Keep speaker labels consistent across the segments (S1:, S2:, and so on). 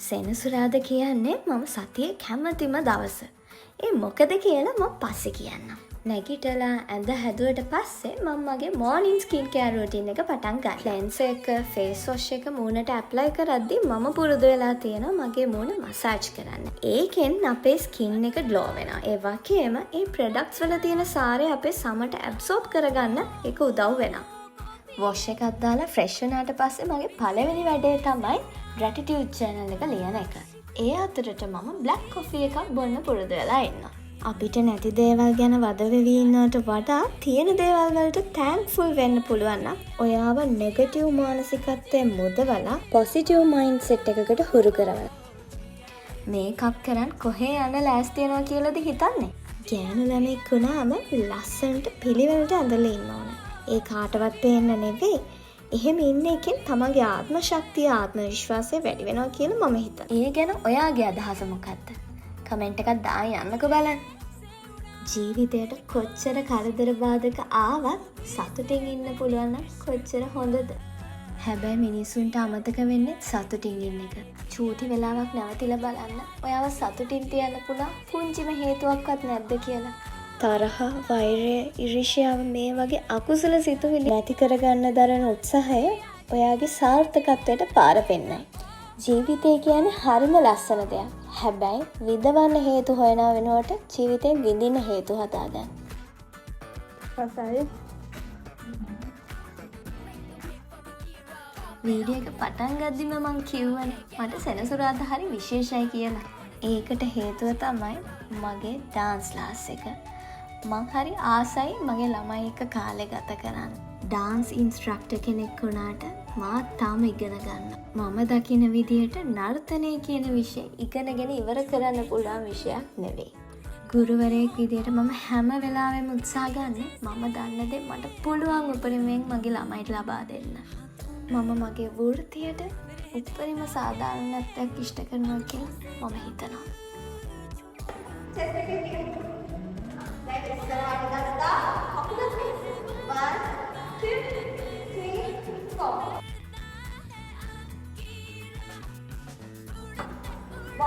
S1: සෙනසුරාදා කියන්නේ මම සතියේ කැමතිම දවස. ඒ මොකද කියලා මම පස්සේ කියන්නම්. නැගිටලා ඇඳ හැදුවට පස්සේ මම මගේ මෝර්නිං ස්කින් කෙයාර් රූටීන් එක පටන් ගන්නවා. ක්ලෙන්සර් එක, ෆේස් වොෂ් එක මූණට ඇප්ලයි කරද්දි මම පුරුදු වෙලා තියෙනවා මගේ මූණ මසාජ් කරන්න. ඒකෙන් අපේ ස්කින් එක ග්ලෝ වෙනවා. ඒ වගේම ඒ ප්‍රොඩක්ට්ස් වල තියෙන සාරය අපේ සමට ඇබ්සෝබ් කරගන්න ඒක උදව් වෙනවා. වොෂ් එකක් දාලා ෆ්‍රෙෂ් වුණාට පස්සේ මගේ පළවෙනි වැඩේ තමයි ග්‍රැටිටියුඩ් ජර්නල් එක ලියන එක. ඒ අතරට මම බ්ලැක් කොෆි එකක් බොන්න පුරුදු වෙලා ඉන්නවා. අපිට නැති දේවල් ගැන වද වෙවී ඉන්නවට වඩා තියෙන දේවල් වලට තැන්ක්ෆුල් වෙන්න පුළුවන් නම් ඔයාව නෙගටිව් මානසිකත්වයෙන් මුදවලා පොසිටිව් මයින්ඩ්සෙට් එකකට හුරු කරවනවා. මේකප් කරන් කොහේ යන්න ලෑස්ති වෙනවා කියලාද හිතන්නේ? ගෑනු ළමෙක් වුණාම ලස්සනට පිළිවෙලට ඇඳලා ඉන්න ඕන. ඒ කාටවත් පේන්න නෙවෙයි. එහෙම ඉන්න එකෙන් තමන්ගේ ආත්ම ශක්තිය, ආත්ම විශ්වාසය වැඩි වෙනවා කියලා මම හිතනවා. ඒ ගැන ඔයාගේ අදහස මොකද්ද? කමෙන්ට් එකක් දාන්න යන්නකෝ බලන්න. ජීවිතයට කොච්චර කරදර බාධක ආවත් සතුටින් ඉන්න පුළුවන් නම් කොච්චර හොඳද? හැබැයි මිනිස්සුන්ට අමතක වෙන්නේ සතුටින් ඉන්න එක. චූටි වෙලාවක් නැවතිලා බලන්න ඔයාව සතුටින් තියන්න පුළුවන් පුංචිම හේතුවක්වත් නැද්ද කියලා. තරහ, වෛරය, ඉරිෂ්‍යාව මේ වගේ අකුසල සිතුවිලි නැති කරගන්න දරන උත්සාහය ඔයාගේ සාර්ථකත්වයට පාර පෙන්නයි. ජීවිතය කියන්නේ හරිම ලස්සන දෙයක්. හැබැයි විඳවන්න හේතු හොයනවා වෙනුවට ජීවිතේ විඳින්න හේතු හදාගන්න.
S2: රසයි.
S1: වීඩියෝ එක පටන් ගද්දිම මං කිව්වනේ මට සෙනසුරාදා හරි විශේෂයි කියලා. ඒකට හේතුව තමයි මගේ ඩාන්ස් ක්ලාස් එක. මං හරි ආසයි මගේ ළමයි එක්ක කාලෙ ගත කරන්න. ඩාන්ස් ඉන්ස්ට්‍රක්ටර් කෙනෙක් වුණාට මාත් තාම ඉගෙන ගන්න. මම දකින විදියට නර්තනය කියන විෂය ඉගෙනගෙන ඉවර කරන්න පුළුවන් විෂයක් නෙවෙයි. ගුරුවරයෙක් විදියට මම හැම වෙලාවෙම උත්සාහ ගන්නේ මම දන්න දේ මට පුළුවන් උපරිමයෙන් මගේ ළමයිට ලබා දෙන්න. මම මගේ වෘත්තියට උපරිම සාධාරණත්වයක් ඉෂ්ට කරනවා කියලා මම හිතනවා.
S2: චෙස්ට් එකේ ටික. දැන් ඉස්සරහට ගත්තා. කකුල 1 2 3 4. 1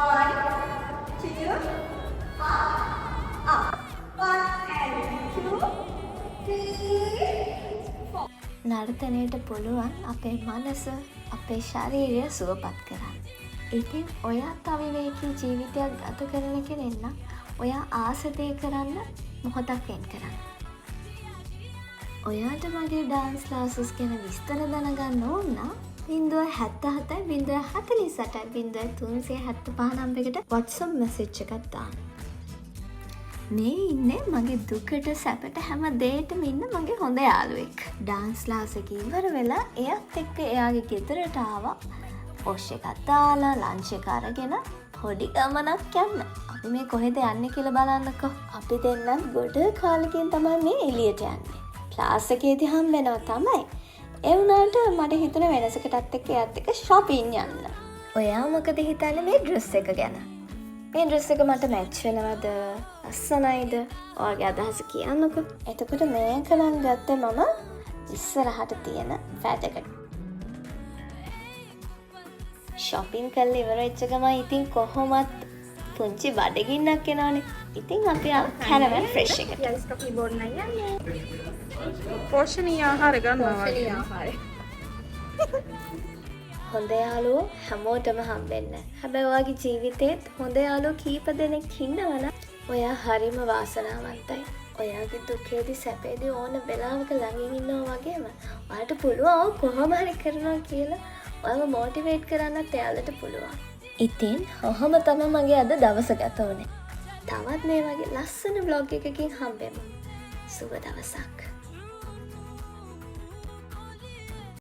S2: 2 up up. 1 and 2 3 4.
S1: නර්තනයට පුළුවන් අපේ මනස, අපේ ශරීරය සුවපත් කරන්න. ඉතින් ඔයාත් අවිවේකී ජීවිතයක් ගත කරන කෙනෙක් නම් ඔයා ආස දේ කරන්න මොහොතක් වෙන් කරන්න. ඔයාට මගේ ඩාන්ස් ක්ලාසස් ගැන විස්තර දැනගන්න ඕන නම් 077 048 0375 නම්බර් එකට WhatsApp message එකක් දාන්න. මේ ඉන්නේ මගේ දුකට සැපට හැම දේටම ඉන්න මගේ හොඳ යාළුවෙක්. ඩාන්ස් ක්ලාස් එක ඉවර වෙලා එයත් එක්ක එයාගේ ගෙදරට ආවා. වොෂ් එකක් දාලා ලන්ච් එක අරගෙන පොඩි ගමනක් යන්න. අපි මේ කොහෙද යන්නේ කියලා බලන්නකෝ. අපි දෙන්නත් ගොඩ කාලෙකින් තමයි මේ එළියට යන්නේ. ක්ලාස් එකේදී හම්බ වෙනවා තමයි. ඒ වුණාට මට හිතුණ වෙනසකටත් එක්ක එයාත් එක්ක ෂොපින් යන්න. ඔයා මොකද හිතන්නේ මේ ඩ්‍රෙස් එක ගැන? මේ ඩ්‍රෙස් එක මට මැච් වෙනවද? ලස්සනයිද? ඔයාගේ අදහස කියන්නකෝ. එතකොට මේක නම් ගත්තේ මම ඉස්සරහට තියෙන වැඩකට. ෂොපින් කරලා ඉවර වෙච්ච ගමන් ඉතින් කොහොමත් පුංචි බඩගින්නක් එනවනේ. ඉතින් අපි ආව කැරමල් ෆ්‍රෙෂ් එකට.
S2: අයිස් කොෆි බොන්න යන්නේ.
S3: පෝෂණීය ආහාර ගන්නවා
S2: පෝෂණීය
S3: වගේ.
S2: ආහාරය.
S1: හොඳ යාළුවෝ හැමෝටම හම්බෙන්න. හැබැයි ඔයාගේ ජීවිතේත් හොඳ යාළුවෝ කීප දෙනෙක් ඉන්නවනම් ඔයා හරිම වාසනාවන්තයි. ඔයාගේ දුකේදී සැපේදී ඕන වෙලාවක ළඟින් ඉන්නවා වගේම ඔයාට පුළුවන් ඔව් කොහොම හරි කරනවා කියලා ඔයාව මොටිවේට් කරන්නත් එයාලට පුළුවන්. ඉතින් ඔහොම තමයි මගේ අද දවස ගත වුණේ. තවත් මේ වගේ ලස්සන ව්ලොග් එකකින් හම්බෙමු. සුබ දවසක්.